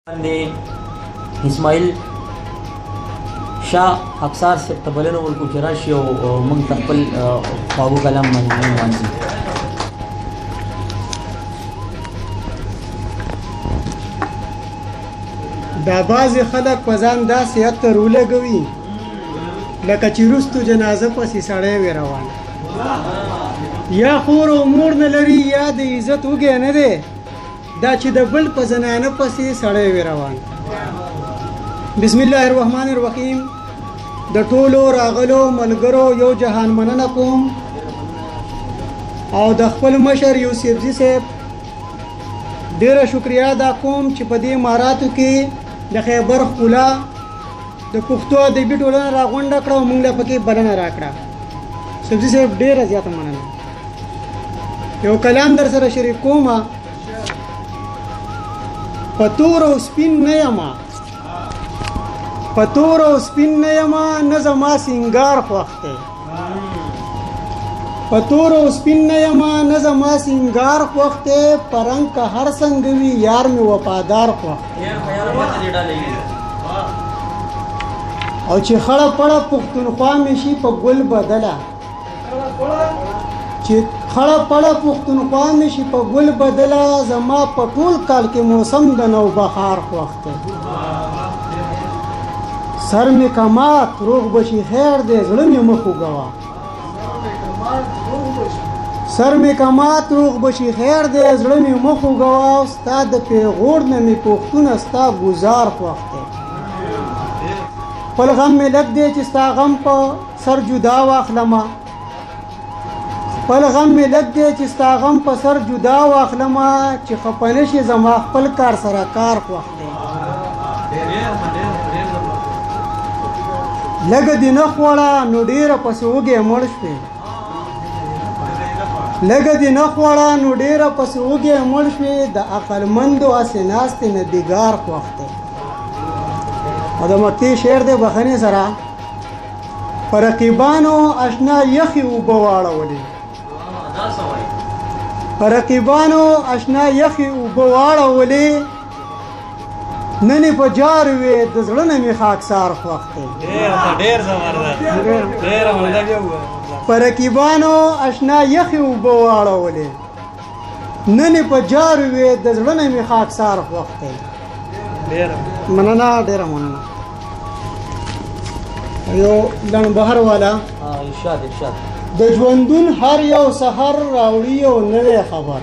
باندې اسماعیل شاه خاکسار صاحب ته بلنه ورکړو چې راشي او موږ ته خپل خواږه کلام باندې وړاندې. دا بعضې خلک په ځان داسې عطر ولګوي لکه چې وروستو جنازه پسې سړی وي روان، یا خور او مور نه لري یا د عزت وږی نه دی، دا چې د بل په زنانه پسې سړی وي روان. بسم الله الرحمن الرحیم. د ټولو راغلو ملګرو یو جهان مننه کوم او د خپل مشر یوسفزي صاحب ډیره شکریا ادا کوم چې په دې اماراتو کې د خیبر ښکلا د پښتو ادبي ټولنه راغونډه کړه او موږ له پکې بلنه راکړه. یوسفزي صاحب ډیره زیاته مننه. یو کلام در سره شریک کوم. په تور او سپین نه یمه، په تور او سپین نه یمه، نه زما سینګار خوښ دی. په تور او سپین نه یمه، نه زما سینګار خوښ دی، په رنګ که هر څنګه وي یار مې وفادار خوښ دی. او چې خړه پړه پښتونخوا مې شي په ګل بدله، چې خړه پړه پښتونخوا مې شي په ګل بدله، زما په ټول کال کې موسم د نوبهار خوښ دی. سر مې کمات روغ به شي خیر دی، زړه مې مه خوږوه. سر مې کمات روغ به شي خیر دی، زړه مې مه خوږوه، ستا د پیغور نه مې پښتونه ستا ګزار خوښ دی. خپل غم مې لږ دی چې ستا غم په سر جدا واخلمه، خپل غم مې لږ دی چې ستا غم په سر جدا واخلمه، چې خفه نه شي زما خپل کار سره کار خوښ دی. لږه دې نه خوړه نو ډېره پسې وږی مړ شوې، لږه دې نه خوړه نو ډېره پسې وږی مړ شوې، د عقلمندو هسې ناستې نه بیګار خوښ دی. او د مکتې شعر دی بخښنې سره، په رقیبانو اشنا یخې اوبه واړولې، په رقیبانو اشنا یخې اوبه واړولې، نن یې په جار وې د زړه نه مې خاکسار خوښ دی. ډېر زبردست، ډېر په رقیبانو اشنا یخې اوبه واړولې، نن یې په جار وې د زړه نه مې خاکسار خوښ دی. مننه، ډېره مننه. یو لنډ بهر والا. ارشاد ارشاد. د ژوندون هر یو سحر راوړي یو نوې خبر،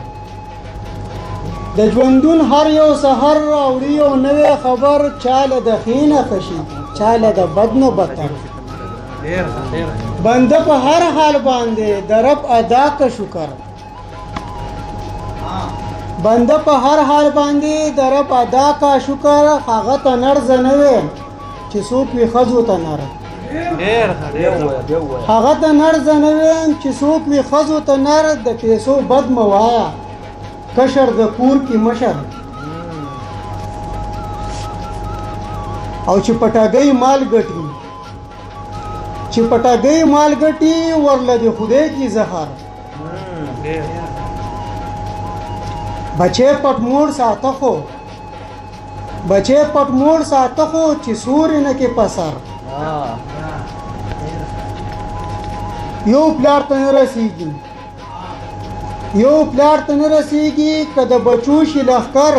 د ژوندون هر یو سحر راوړي یو نوې خبر، چاله د ښې نه ښه شي چاله د بد نه بدتر. بنده په هر حال باندې د رب ادا که شکر، بنده په هر حال باندې د رب ادا کا شکر، هغه ته نرزه نه وي چې څوک وي ښځو ته نر، هغه ته نرزه نه ویم چې څوک وي ښځو ته نر، د پیسو بد مه وایه کشر د کور کې مشر. او چې پټاګۍ مال ګټي، چې پټاګۍ مال ګټي ورله د خدای کی زهر. بچې پټ موړ ساته خو، بچې پټ موړ ساته خو چې سورې نه کې په سر. یو پلار ته نه رسیږي، یو پلار ته نه رسیږي که د بچو شي لښکر.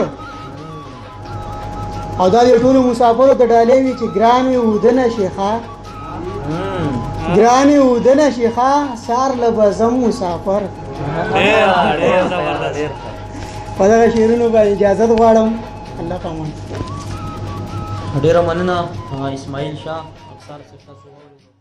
او دا د ټولو مسافرو ته ډالۍ وي چې ګرانې اوده نه شي ښه، ګرانې اوده نه شي ښه، سار له به ځم مسافر. په دغه شعرونو باندې اجازت غواړم. الله پامان. ډېره مننه اسماعیل شاه خاکسار صاحب، تاسو واورېدل.